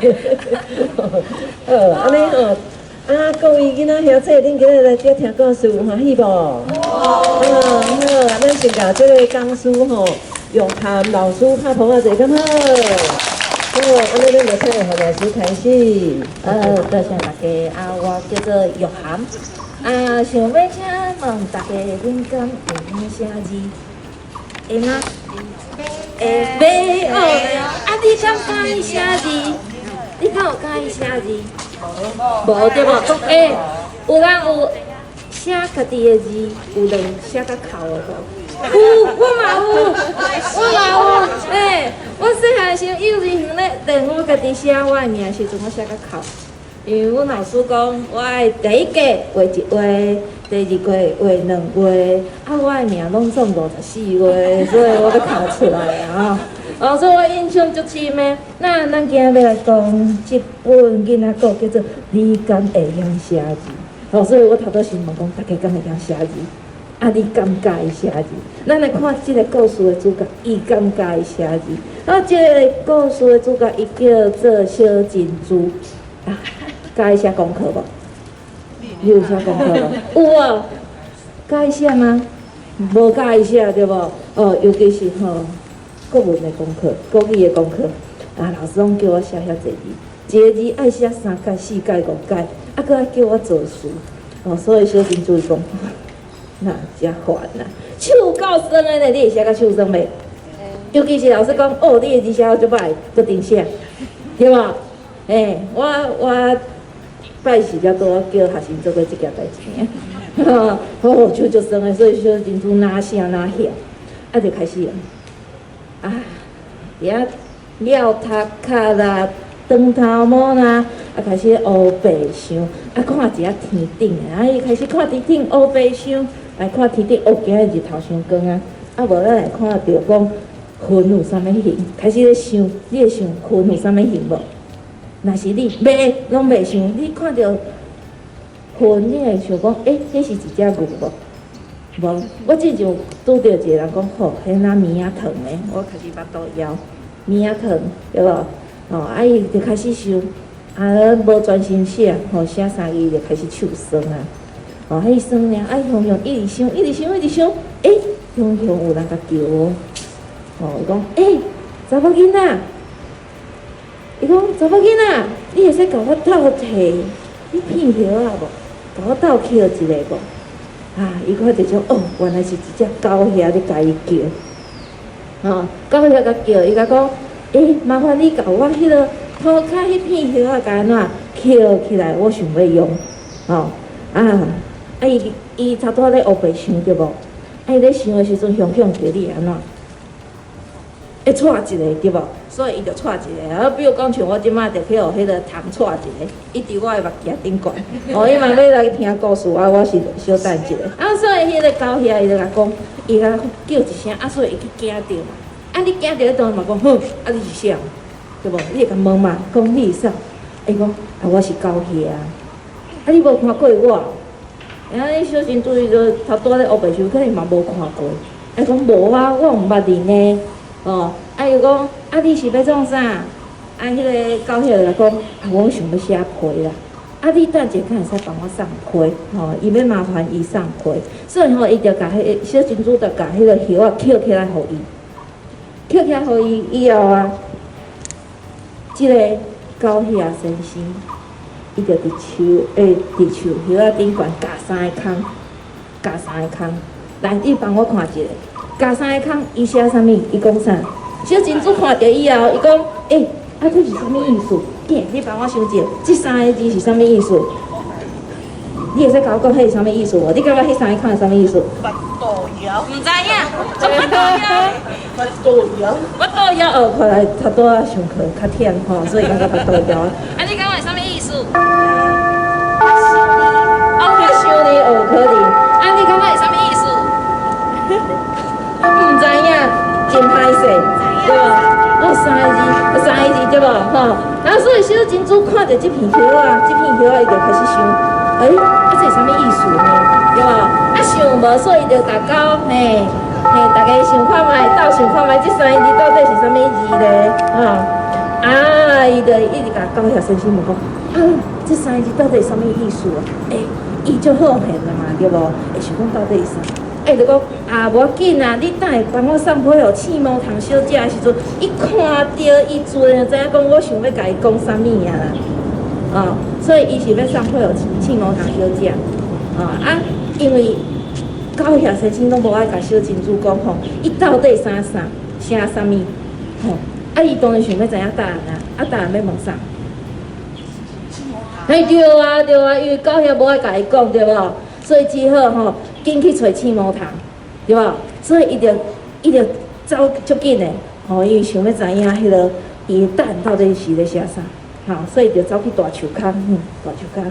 好，按呢吼，啊，各位囡仔兄姊，恁今日來遮聽故事有歡喜無？啊，好，咱先共這个講師吼，玉涵老師拍捧仔者，敢好？好，按呢咱就請何老師開始。多謝大家。啊，我叫做玉涵。啊，想欲請問大家，恁敢會曉寫字？會嗎？會袂哦。啊，你敢佮意寫字？你敢有佮意寫字？無對無？欸，有人有寫家己的字，有亂寫甲剾的無？有，我嘛有，我嘛有。欸，我細漢時幼稚園咧練我家己寫我的名的時陣，我寫甲剾。因為阮老師講，我愛第一格畫一畫，第二格畫兩畫，啊，我的名攏總54畫，所以我閣剾出來啊！哦，所以我印象足深的。那咱今仔欲來講這本囡仔故叫做《你敢會曉寫字》。哦，所以我頭拄先問講，大家敢會曉寫字？啊，你敢佮意寫字？咱來看這个故事的主角，伊敢佮意寫字？啊，這个故事的主角，伊叫做小珍珠。啊，佮意寫功課無？你有寫功課無？有啊，佮意寫嗎？無佮意寫對無？哦，尤其是吼國文的功課、國語的功課，啊，老師攏叫我寫遐濟字，一個字愛寫三改、四改、五改，啊，閣愛叫我造詞，哦，所以小珍珠伊講，那遮煩啊，手夠酸的呢，你會寫甲手酸袂？尤其是老師講，哦，你的字寫得足歹，閣重寫，對無？欸，我拜四才拄仔叫學生做過這件代誌爾，哦，手足酸的，所以小珍珠哪寫哪曉，啊，就開始啊，佇遐了頭殼啦，長頭毛啦，啊，開始烏白想，啊，看一下天頂，啊，伊開始看天頂烏白想，來看天頂，哦，今仔日日頭傷光啊，啊，無咱來看著講雲有啥物形，開始咧想，你會想雲有啥物形無？若是你袂，攏袂想，你看著雲，你會想講，欸，彼是一隻牛無？無，我之前有拄著一個人講，吼，彼若棉仔糖的，我開始腹肚枵，棉仔糖對無？吼，啊，伊就開始想，啊，無專心寫，吼，寫三字就開始手酸啊，吼，彼酸了，啊，雄雄一直想，一直想，一直想，欸，雄雄有人共叫哦，吼，伊講，欸，查某囡仔。伊講查某囡仔，你會使共我鬥提彼片葉仔無？共我鬥抾一下無？啊！伊看著種，哦，原來是一隻狗遐咧共伊叫，吼，狗遐共叫，伊共講，欸，麻煩你共我彼个塗跤彼片葉仔，共按怎抾起來，我想欲用，吼，啊，啊伊伊頭拄仔咧烏白想對無？啊伊咧想的時陣，雄雄叫你按怎？會掣一下對無？所以伊就掣一下。啊，比如講像我這擺就去予彼个蟲掣一下，伊佇我的目鏡頂懸。哦，伊嘛欲來聽故事，啊，我是小等一下。啊，所以彼个狗遐伊就共講，伊共叫一聲，啊，所以伊去驚著嘛。啊，你驚著，伊當然嘛講，哼，啊你是啥？對無？你會共問嘛？講你是啥？伊講，啊，我是狗遐。啊，你無看過我？啊，你小心注意，就頭拄仔咧烏白想，可能嘛無看過。伊講無啊，我毋捌你呢。哦，啊伊講，啊你是欲創啥？啊，彼个狗遐就講，啊我想欲寫批啦。啊你等者敢會使幫我送批？吼，伊欲麻煩伊送批，所以吼，伊就共彼个小珍珠就共彼个葉仔抾起來予伊，抾起來予伊以後啊，這个狗遐先生，伊就佇樹，欸，佇樹葉仔頂懸咬三个空，咬三個空。來，你幫我看一下。咬三个空，伊寫啥物？伊講啥？小珍珠看著以後，伊講：欸，啊，這是啥物意思？囝，你幫我想者，這三个字是啥物意思？你會使共我講彼是啥物意思無？你感覺彼三个空是啥物意思？腹肚枵。毋知影，腹肚枵。腹肚枵。腹肚枵哦，看來頭拄仔上課較忝吼，所以感覺腹肚枵。啊，你感覺是啥物意思？哦，較想你哦，可能。啊，你感覺是啥物意思？毋知影，真歹勢，對無？哦，三個字，三個字對無？吼，啊，所以小珍珠看著這片葉仔，這片葉仔，伊就開始想，欸，啊，這是啥物意思呢？對無？啊，想無，所以就共狗，嘿，嘿，大家想看覓，鬥想看覓，這三個字到底是啥物字咧？吼，啊，啊，伊就一直共高協先生問講，啊，這三个字到底是啥物意思啊？欸，伊足好現的嘛，對無？會想講到底是啥？欸，就講啊，無要緊啊，你等下幫我送批予刺毛蟲小姐的時陣，伊看著伊自然就知影講，我想欲共伊講啥物啊啦。哦，所以伊是欲送批予刺毛蟲小姐。哦啊，因為高協先生攏無愛共小真珠講吼，伊到底啥啥寫啥物？吼，啊，伊當然想欲知影答案啊，啊，答案欲問啥？嘿，對啊，對啊，因為高協無愛共伊講，對無？所以只好吼，緊去揣刺毛蟲，對無？所以伊就走足緊的，吼，因為想欲知影彼个伊的答案到底是咧寫啥，吼，所以就走去大樹跤，大樹跤。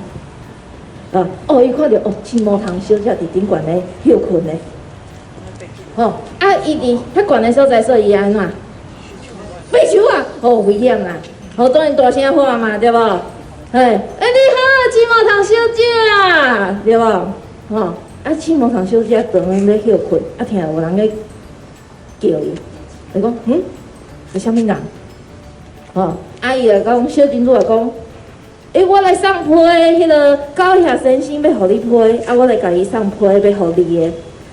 啊，哦，伊看著哦，刺毛蟲小姐佇頂懸咧歇睏咧，吼，啊，伊佇遐懸的所在，所以伊按怎？爬樹啊，哦，危險啦！吼，當然大聲喊嘛，對無？嘿，欸，你好，刺毛蟲小姐啊，對無？吼，啊，刺毛蟲小姐當咧歇睏，啊，聽有人咧叫伊，伊講，嗯，是啥物人？吼，啊，伊就講，小真珠就講，欸，我來送批，彼个高協先生欲予你批，啊，我來共伊送批，欲予你的。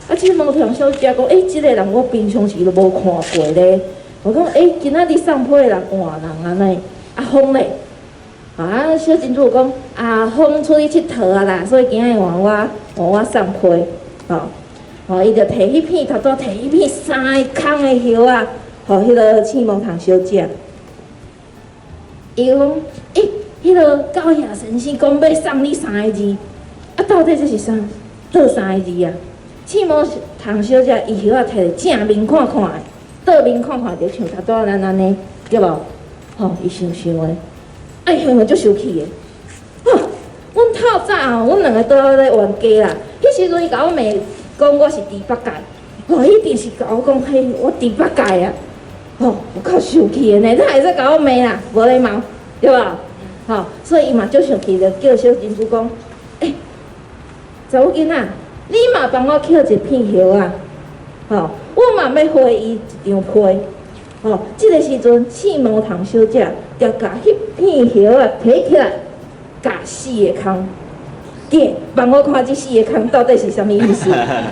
啊，刺毛蟲小姐講，欸，這个人我平常時都無看過咧。我講，欸，今仔日送批的人換人啊呢？啊，風咧？啊，小真珠講，啊，風出去𨑨迌啊啦，所以今仔日換我換我送批，吼，吼，伊就提彼片頭拄提彼片三个空的葉仔，予彼个刺毛蟲小姐。伊講，欸，彼个高協先生講欲送你三个字，啊，到底這是啥？佗三个字啊？刺毛蟲小姐伊葉仔提正面看看的，倒面看看就像頭拄仔咱按呢，對無？吼，伊想想的，啊，伊想想足生氣的。吼，阮透早吼，阮兩个拄仔咧冤家啦。彼時陣伊共我罵，講我是豬八戒，吼，一定是共我講彼我豬八戒啊！吼，有夠生氣的呢，哪會使共我罵啦？無禮貌，對無？吼，所以伊嘛足生氣，就叫小真珠講：欸，查某囡仔，你嘛幫我抾一片葉仔，吼，我嘛欲回伊一張批。吼，這个時陣，刺毛蟲小姐就共彼片葉仔提起來，共四个空。給，幫我看這四个空到底是啥物意思？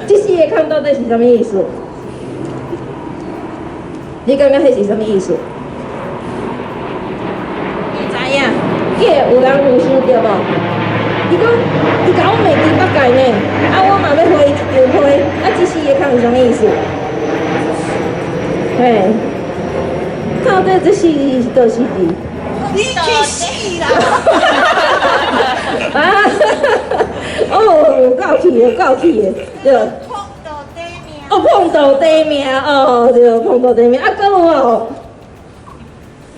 這四个空到底是啥物意思？你感覺彼是啥物意思？你知影？給，有人有想著無？伊講，伊共我罵豬八戒呢，啊，我嘛欲回伊一張批，啊，這四個空是啥物意思？嘿，到底這四個字是佗四字？你去死啦！啊！哦，有夠氣的，有夠氣的，對。碰到短命。哦，碰到短命，哦，對，碰到短命，啊，閣有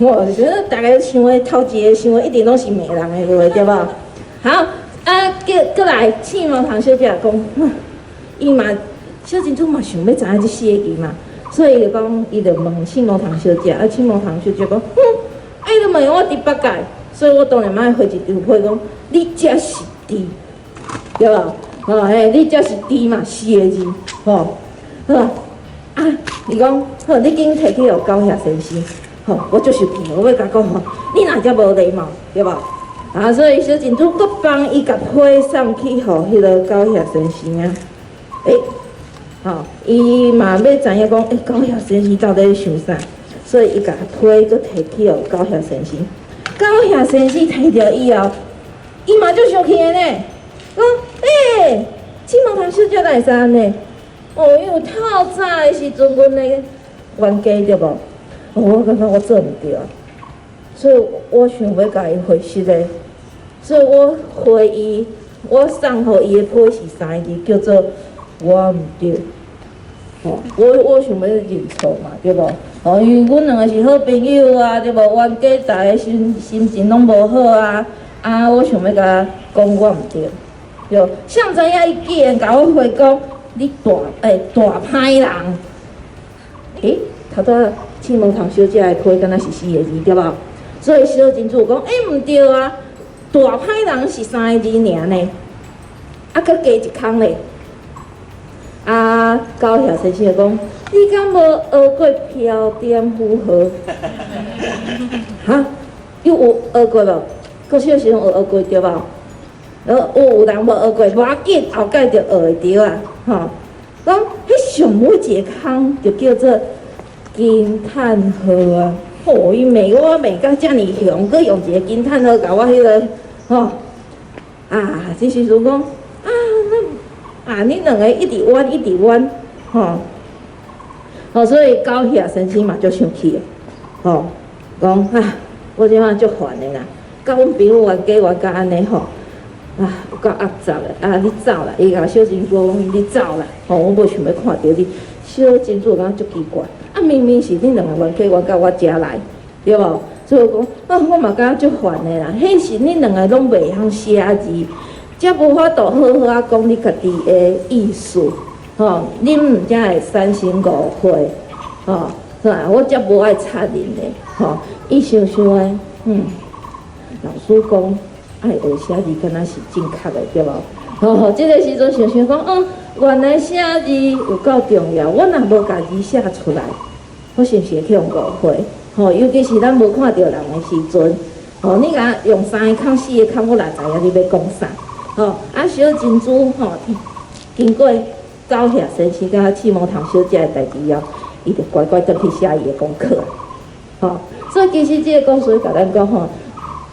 無？我覺得大家想的頭一个想的一定攏是罵人的話，對無？好，啊，閣來，刺毛蟲小姐講，伊嘛小真珠嘛想欲知影這四个字嘛，所以伊就講，伊就問刺毛蟲小姐，啊，刺毛蟲小姐講，哼，啊，伊都問我豬八戒，所以我當然愛回一張批講，你才是豬，對無？吼嘿，你才是豬嘛，四个字，吼，好，啊，伊講，好，你緊提去予高協先生。吼，我足生氣，我欲共講吼，你若遮無禮貌，對無？啊，所以小真珠閣幫伊共批送去予彼个高協先生啊。欸，吼，伊嘛欲知影講，欸，高協先生到底咧想啥？所以伊共批閣提去予高協先生。高協先生提著以後，伊嘛足生氣的呢，講，欸，刺毛蟲小姐哪會使按呢？哦，因為透早的時陣，阮咧冤家對無？我感覺我做毋對啊，所以我想欲共伊回實的，所以我回伊，我送予伊的批是三個字，叫做我毋對。吼，我想欲認錯嘛，對無？吼，因為阮兩个是好朋友啊，對無？冤家逐个心心情攏無好啊，啊，我想欲共講我毋對，對。誰知影伊竟然共我回講，你大欸大歹人，欸，頭拄刺毛蟲小姐的批敢若是四个字對無？所以小真珠講，欸，毋對啊，大歹人是三个字爾呢，啊，閣加一空咧。啊，高協先生就講，你敢無學過標點符號？哈？有有學過無？國小時陣有學過對無？有人無學過，無要緊，後蓋就學會著啊！吼，講彼上尾一个空就叫做驚嘆號啊！吼，伊罵我罵甲遮爾兇，閣用一個驚嘆號共我彼個吼啊！這時陣講啊，那啊，恁兩个一直冤，一直冤，吼！吼，所以高遐先生嘛足生氣的，吼，講啊，我這擺足煩的啦，佮阮朋友冤家冤甲按呢吼。啊，有夠骯髒的！啊，你走啦！伊共小珍珠講，你走啦！吼，我無想欲看著你。小珍珠感覺足奇怪，啊，明明是恁兩个冤家冤到我遮來，對無？所以我講，啊，我嘛感覺足煩的啦。彼是恁兩个攏袂曉寫字，才無法度好好仔講你家己的意思，吼，恁毋才會產生誤會，吼，是吧？我才無愛插恁的，吼。伊想想的，老師講。愛學寫字，敢若是正確的，對無？吼，這个時陣想想講，哦，原來寫字有夠重要。我若無共字寫出來，我是毋是會去予誤會？吼，尤其是咱無看著人的時陣，吼，你共用三个空、四个空，我哪知影你欲講啥？吼，啊，小珍珠吼，經過走遐先生佮刺毛糖小姐的代誌後，伊就乖乖轉去寫伊的功課。吼，所以其實這个故事共咱講吼，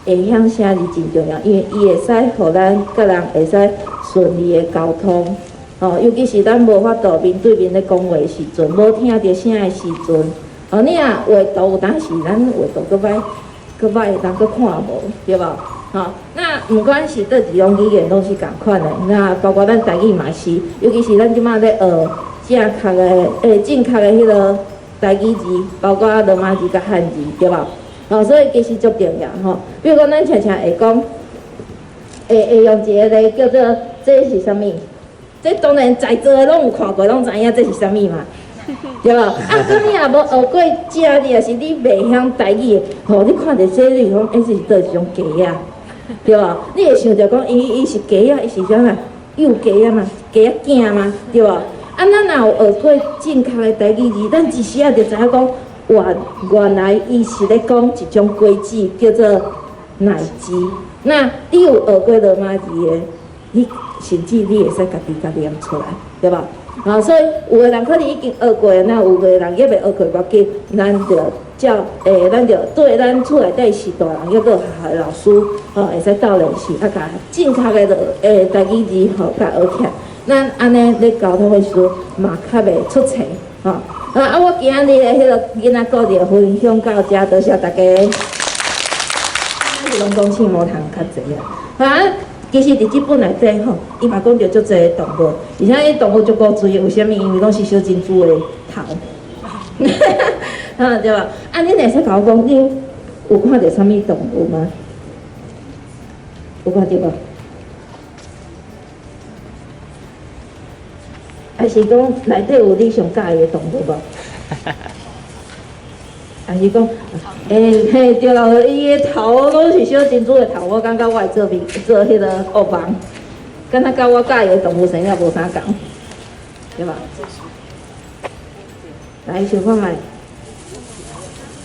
會曉寫字真重要，因為伊會使予咱佮人會使順利的溝通，吼，尤其是咱無法度面對面咧講話的時陣，無聽著聲的時陣，哦，你若畫圖有當時咱畫圖閣歹，閣歹，人閣看無，對無？吼，那毋管是佗一種語言，攏是仝款的。那包括咱台語嘛是，尤其是咱這擺咧學正確的、正確的彼个台語字，包括羅馬字佮漢字，對無？哦，所以其實足重要吼。比如講，咱常常會講，會用一个咧叫做這是啥物？這當然在座的攏有看過，攏知影這是啥物嘛，對無？啊，閣你若無學過正字，抑是你袂曉台語的，吼，你看著這你講，欸，這是佗一種雞仔，對無？你會想著講，伊是雞仔，伊是啥物？幼雞仔嘛，雞仔囝嘛，對無？啊，咱若有學過正確的台語字，咱一時仔就知影講。原來伊是咧講一種果子，叫做奶雞。那你有學過羅馬字的，你甚至你會使家己共念出來，對無？啊，所以有的人可能已經學過，那有的人猶未學過，無要緊，咱就照咱就對咱厝內底是大人，抑閣學校的老師，吼，會使鬥練習，啊，共正確的台語字吼，共學起來。咱按呢咧溝通的時陣嘛較袂出錯，吼。啊！我今仔日的彼个囡仔故事分享到遮，多謝大家。是攏講刺毛蟲較濟啊。啊，其實佇這本內底吼，伊嘛講著足濟動物，而且彼動物足古錐，為啥物？因為攏是小珍珠的頭。啊，對無？啊，恁會使共我講，恁有看著啥物動物嗎？有看著無？還是講內底有你上佮意的動物無？還是講，嘿，對啦，伊的頭攏是小珍珠的頭，我感覺我會做面做彼个惡夢，敢若佮我佮意的動物生了無相仝，對吧？來想看覓？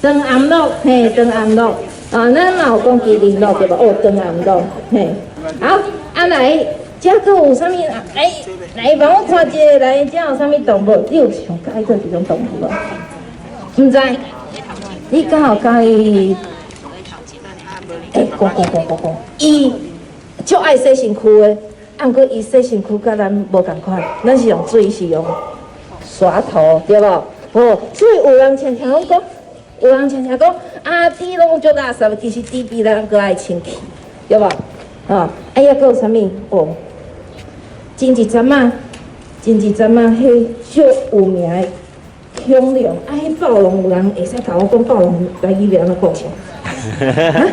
長頷鹿，嘿，長頷鹿，啊，咱嘛有講麒麟鹿對無？哦，長頷鹿，嘿，好，啊來。遮閣有啥物？來來，幫我看一下，來，遮有啥物動物？你有上佮意佗一種動物無？毋知？你敢有佮意？欸，講講講講講，伊足愛洗身軀的，啊，毋過伊洗身軀佮咱無仝款，咱是用水，是用刷頭，對無？哦，所以有人常常攏講，有人常常講，啊，豬攏足垃圾，其實豬比咱閣愛清氣，對無？哦，啊，抑閣有啥物？哦。前一陣仔，前一陣仔，彼足有名的恐龍，啊，彼暴龍有人會使共我講暴龍台語欲按怎講無？哈？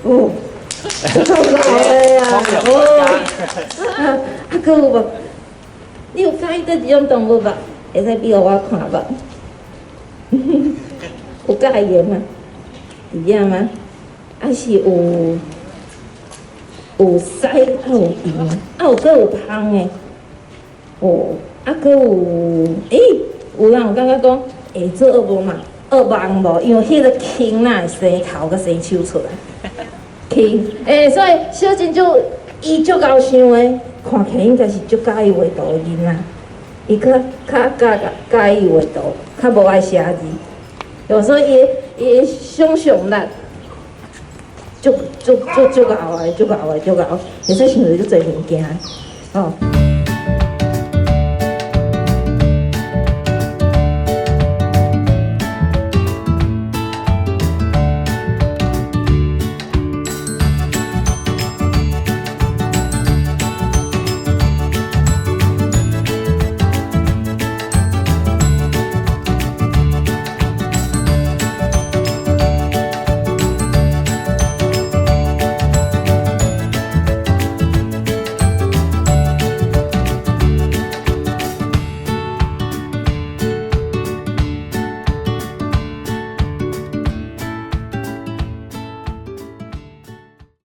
哦，老的啊！哦，啊，啊，閣有無？你有佮意佗一種動物無？會使比予我看無？有佮意的嗎？佇遮嗎？還是有？有鱸，啊有圓，啊有閣有芳的，哦，啊閣有，欸，有人有感覺講會做惡夢嘛？惡夢無？因為彼個輕哪會生頭閣生手出來，輕欸，所以小珍珠伊足𠢕想的，看起來應該是足佮意畫圖的囡仔，伊較較佮佮意畫圖，較無愛寫字，所以伊伊的想像力足足足足𠢕的，足𠢕的，足𠢕，會使想著足濟物件，吼。